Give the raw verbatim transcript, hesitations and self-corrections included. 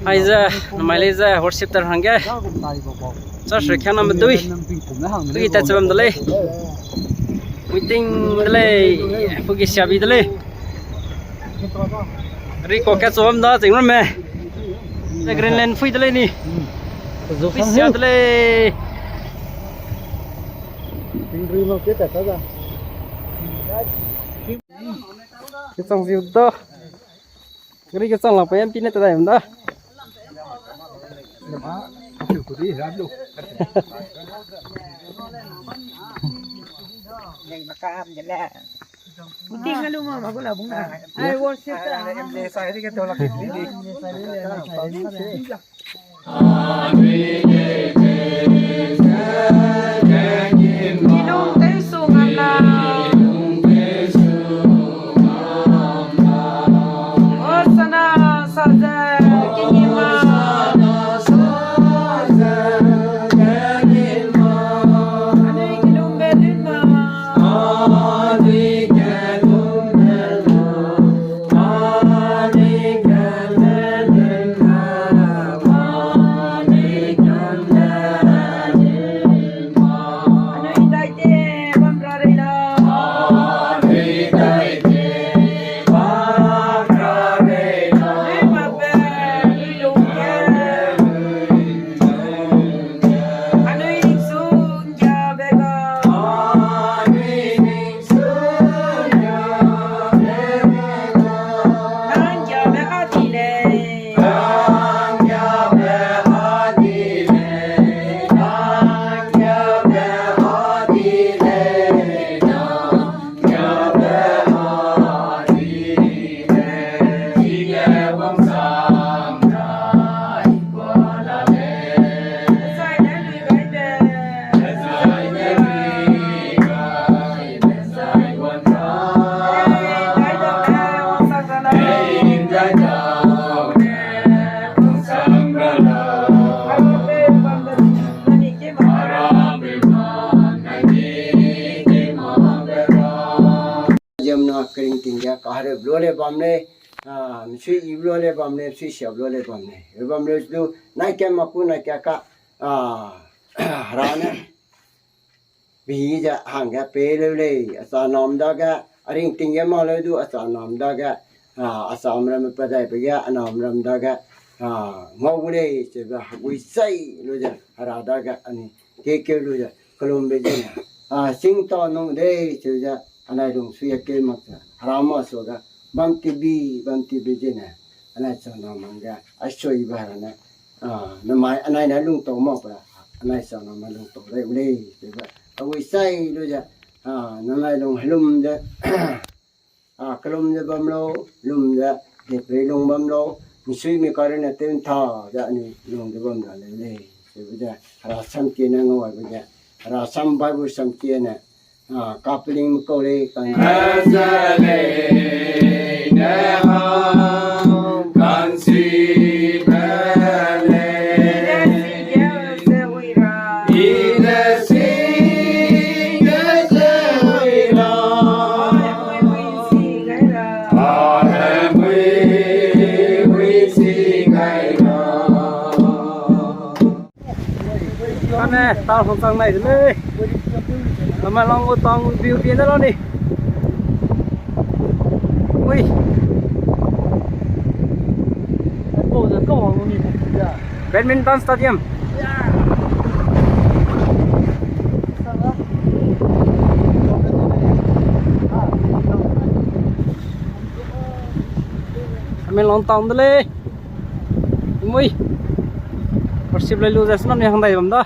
Aize, namai lei ze worship tat hangge. Church re khaname dui. Dui tat chebam de lei. Meeting de lei. Puki siabi de lei. Ri ko ka chebam da ching ramme. Ze Greenland phui de lei ni. Phui sia de lei. Kechang ziu da. Gari kechang lang pa M P ne tadai da. Ziemna kering ting ge kahereu blo le bam lei, a, misui i blo le bam lei, misui sia blo le bam lei. E bam lei du, nai ke maku nai ke ka, a, hera ne. Bi ze hangge pe leu lei, acha nam dage, a ring ting ge ma leu du, acha nam dage, a, acha mram padai be ge, a nam ram dage, a, ngau gu lei, chebe hegui sai lu ze, hera dage, ani, kekeu lu ze, kelum be zene, a, sing ta nung dei, cheu ze, anai lung sui ya keu mak ze, hera ma su ge, bam tibi, bam tibi zene, anai chang na mang ge, a sui ba hera ne, a, namai anai ne lung tau mak ba, anai chang na ma lung tau dai gu lei, chebe, hegui sai lu ze, a, namai lung helum ze, a, kelum ze bam lau, lum ze, de pe lung bam lau, misui mi kare ne tew ntha ze ani lung ze bam ra leu lei, chebe ze, hera sam kie ne ngau ai be ge, hera sam Bible sam kie ne, a, kapeling me kau lei, kan Kane, ta hong chang nai de lei. Tamenglong gu town view pie ne lau ni. Ui. Badminton stadium. Tamenglong town de lei. Mui. Worship le lu ze snam ni hang dai bam da.